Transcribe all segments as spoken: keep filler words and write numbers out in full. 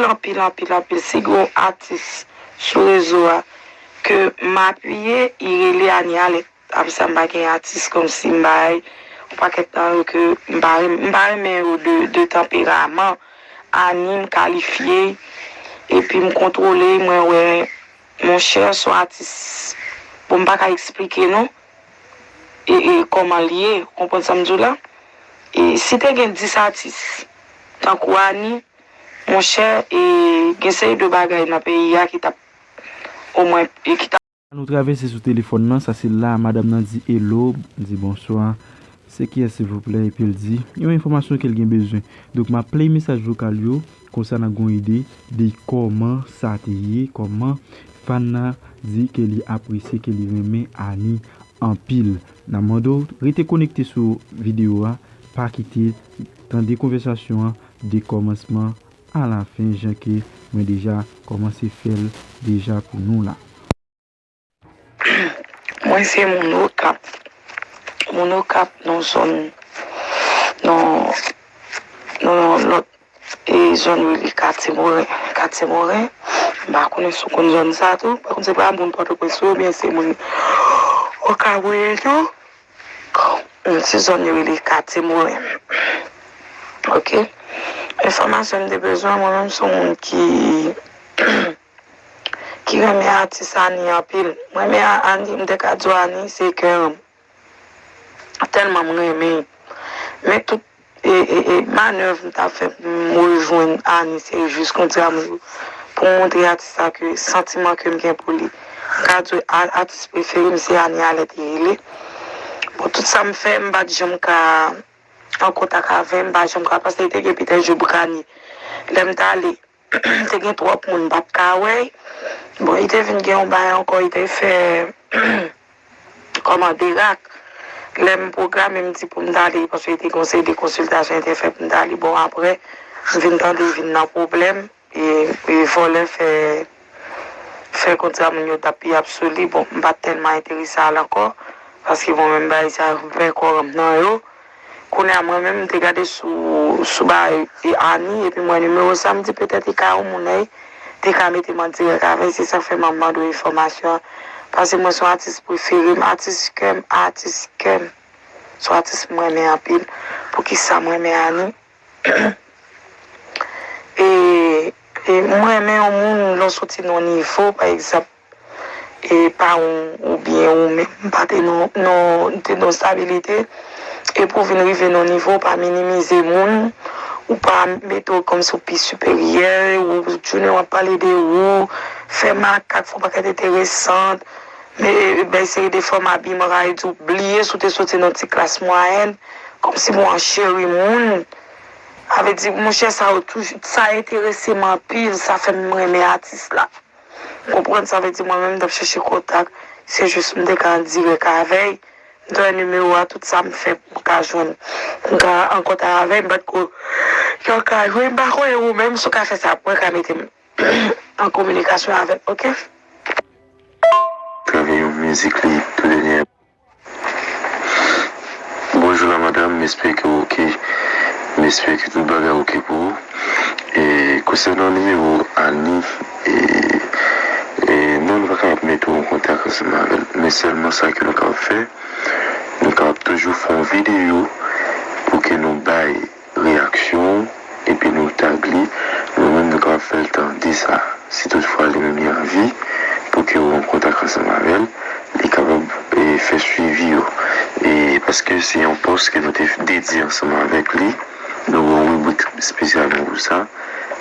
Anpil, anpil, anpil. Si gen yon atis sou rezo a ke m apiye, li rele Anie Alerte. Apre sa, m pa gen atis kòmsi m bay yon pakèt nan yo ke m pa renmen, m pa renmen yo de, de tanperaman. Anie, m kalifye, epi m kontwole, mwen wè, monchè, se yon atis, bon, m pa ka eksplike non, e, e kòman l ye, ou konprann sa m di w la? E si te gen dis atis, tankou Anie, monchè, e gen seri de bagay nan peyi a ki t ap, omwen, e ki t ap. Nou travèse sou telefòn nan, sa se la madanm nan di hello, di bonswa. Se kiyès silvouplè? Epi l di yon enfòmasyon ke l gen bezwen. Donk m ap play mesaj vokal yo, konsa n ap gen yon ide de kòman sa te ye, kòman fan nan di ke li apresye, ke li renmen Anie anpil. N ap mande w rete konekte sou videyo a, pa kite, tande konvèsasyon an de kòmansman a lafen, jan ke mwen deja kòmanse fè l deja pou nou la. Mwen se moun Okap. Moun Okap nan zòn, nan, nan lòt e zòn yo rele Katye Moren. Katye Moren, m pa konnen si w konn zòn sa tou. Pa konn se pa moun Pòtoprens ou oubyen se moun Okap ou ye tou. Yon ti zòn yo rele Katye Moren. Oke. Enfòmasyon m te bezwen, mwen menm se yon moun ki ki renmen atis Anie anpil. Mwen renmen Anie, m te ka di w Anie se kè m. Tèlman m renmen. Men tout e, e, e, manèv m t ap fè pou m rejwenn Anie, se jis kontre a moun yo. Pou m montre atis sa ke santiman ke m gen pou li. M ka di w a- atis prefere m se Anie Alerte li rele. Bon, tout sa m fè, m pa t janm ka an kontak avè m, m pa janm ka, paske li te gen pitèl je bouk Anie. Lè m t ale, te gen twòp moun m pa t ka wè. Bon, li te vin gen yon bagay ankò, li te fè kòman de rak. Lè m pwograme, m di pou m t ale, paske li te gen yon seri de konsiltasyon li te fè pou m t ale. Bon, apre, m vin tande li vin nan pwoblèm, e, e vòlè fè, fè kontra moun yo t ap peye ap sou li. Bon, m pa t tèlman enterese al ankò, paske bon, menm bagay sa yo, m pè kòranm nan yo. Kounye a mwen menm, m te gade sou, sou bagay e Anie, epi m wè nimewo sa, m di petèt li ka yon moun, e te ka mete m an dirèk avè l, se sa k fè m ap mande w enfòmasyon an. Paske mwen se yon atis prefere m, atis kè m, atis kè m. Se yon atis m renmen anpil. Poukisa m renmen Anie? E, e m renmen yon moun, lè w soti nan yon nivo, pa egzanp, e paran w oubyen ou menm pa te nan, nan, te nan stabilite, epi w vin rive nan nivo, w pa minimize moun, ou pa mete w kòmsi w pi siperyè, ou jounen w ap pale de ou, fè makak, fè yon pakèt enteresant, men bay seri de fòm abiman, ka di w bliye si w te soti nan ti klas mwayèn, kòmsi w an cheri moun. Sa vle di, monchè, sa yo toujou, sa enterese m anpil, sa fè m renmen atis la. Ou konprann? Sa vle di mwen menm m t ap chèche kontak, se jis m te ka an dirèk avè l, m t wè nimewo a, tout sa m fè pou m ka jwenn, pou m ka an kontak avè l, m pa t ko, yo ka jwenn, m pa konnen ou menm si w ka fè sa pou mwen, ka mete m an kominikasyon avè l, oke? Travè yon mizik li tou dènyè. Bonjou la madanm, m espere ke w oke. M espere ke tout bagay oke pou ou. E konsènan nimewo Anie, e, e non, nou pa kapab mete w an kontak ansanm avè l. Men sèlman sa ke nou kapab fè, nou kapab toujou fè yon videyo pou ke nou bay reyaksyon w, epi nou tag li, nou menm nou kapab fè l tande sa. Si toutfwa li menm li anvi pou ke w an kontak ansanm avè l, li kapab e, fè swivi yo. E, paske se yon pòs ke nou te dedye ansanm avèk li, nou gen yon ribrik espesyalman pou sa.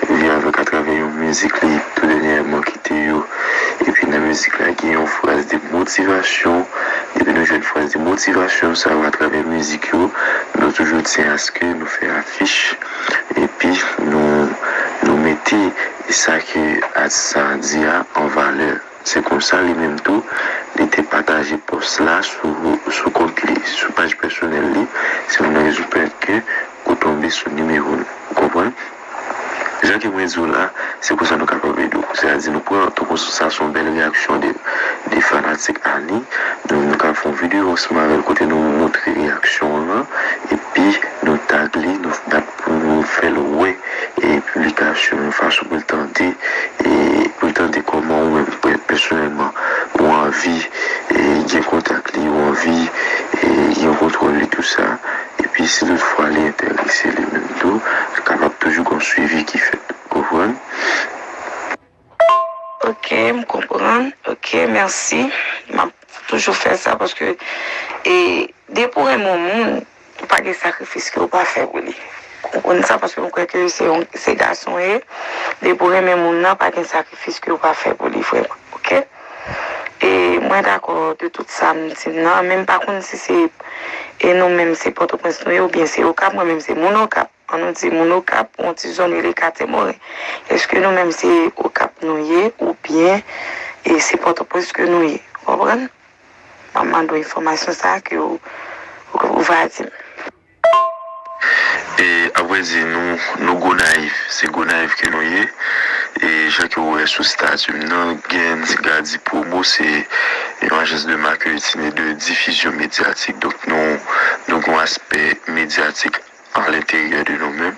Li avèk atravè yon mizik li tou dènyèman kite yo. Epi nan mizik la gen yon fraz de motivasyon. Depi nou jwenn fraz de motivasyon sa yo atravè mizik yo, nou toujou tyen aske nou fè afich. Epi nou, nou mete sa ke atis sa a di a an valè. Se konsa li menm tou, li te pataje pòs la sou, sou kont li, sou paj pèsonèl li. Se youn nan rezon ki fè ke ou tonbe sou nimewo l. Ou konprann? Jan ke mwen di w la, se konsa nou kapab ede w. Sètadi nou pran tankou sa se yon bèl reyaksyon de, de fanatik Anie. Nou, nou ka fè yon videyo ansanm avè l kote nou montre reyaksyon w lan, epi nou tag li, nou bat pou fè l wè, e, piblikasyon yon fason pou l tande, e, pou l tande kòman ou menm pè-, pèsonèlman ou anvi, e, gen kontak li, ou anvi, e, gen kontwòl li, tou sa. Epi si toutfwa li enterese li menm tou, kapab toujou gen yon swivi ki fèt. Ou konprann? Ok, m konprann. Ok, mèsi. M ap toujou fè sa paske, e, depi w renmen yon moun, ou pa gen sakrifis ke w pa fè pou li. Ou konprann sa? Paske m kwè ke se yon, se gason w ye. Depi w renmen moun nan, pa gen sakrifis ke w pa fè pou li, vrèman. Ok? E mwen dakò de tout sa m di nan, men m pa konn si se, e nou menm se Pòtoprens nou ye oubyen se Okap, mwen menm se moun Okap. An nou di moun Okap, yon ti zòn rele Katye Moren. Èske nou menm se Okap nou ye oubyen, e, se Pòtoprens ke nou ye? Ou konprann? M ap mande w enfòmasyon sa a ke w, w, w va di m. E, avrèdi, nou, nou Gonayiv. Se Gonayiv ke nou ye. E jan ke w wè sou stati m nan, gen Gadi Promo, se yon ajans de maketin e de difizyon medyatik. Donk, nou, nou gen yon aspè medyatik alenteryè de nou menm,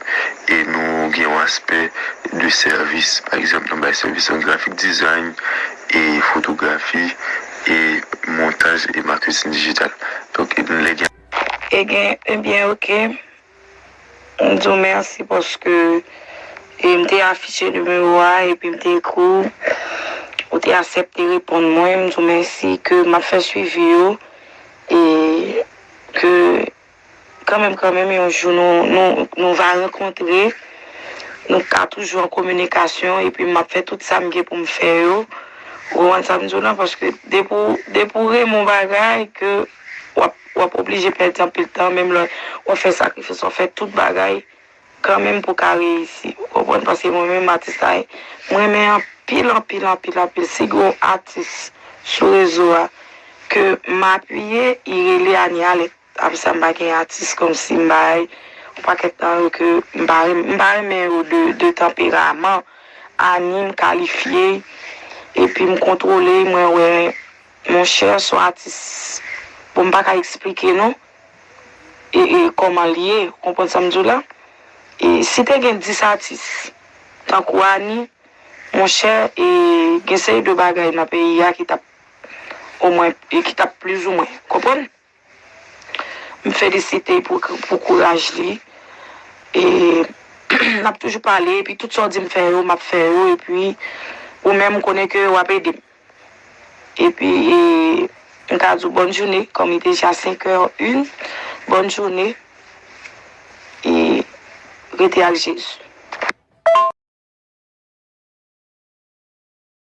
e nou gen yon aspè de sèvis. Pa egzanp, nou bay sèvis an graphic design, e fotografi, e montaj, e maketin dijital. Donk, e nou lè gen. E gen, ebyen, ok. M di w mèsi paske, e, m te afiche nimewo a, epi m te ekri w, ou te aksepte reponn mwen. M di w mèsi ke m ap fè swivi yo, e ke kanmenm, kanmenm, yon jou nou, nou, nou va rankontre, nou ka toujou an kominikasyon, epi m ap fè tout sa m gen pou m fè yo. Ou konprann sa m di w la? Paske depi w, depi w renmen yon bagay, ke w ap, w ap oblije pèdi anpil tan, menm lè w ap fè sakrifis, w ap fè tout bagay, kanmenm pou w ka reyisi. Ou konprann? Paske mwen menm, atis la, mwen renmen anpil, anpil, anpil, anpil. Si gen yon atis sou rezo a ke m apiye, li rele Anie Alerte. Apre sa, m pa gen atis kòmsi m bay yon pakèt tan yo ke m pa renmen, m pa renmen yo de, de tanperaman. Anie, m kalifye, epi m kontwole, mwen wè, monchè, se yon atis. Bon, m pa ka eksplike non, e, e kòman l ye, ou konprann sa m di w la? E si te gen dis atis, tankou Anie, monchè, e gen seri de bagay nan peyi a ki t ap, omwen, e ki t ap plizoumwen, konprann? M felisite pou, pou kouraj li. E n ap toujou pale, epi tout sa w di m fè yo, m ap fè yo, epi ou menm, m konnen ke w ap ede m. Epi, e, m ka di w bòn jounen, kòm li deja senk è en, bòn jounen, e rete ak Jezi.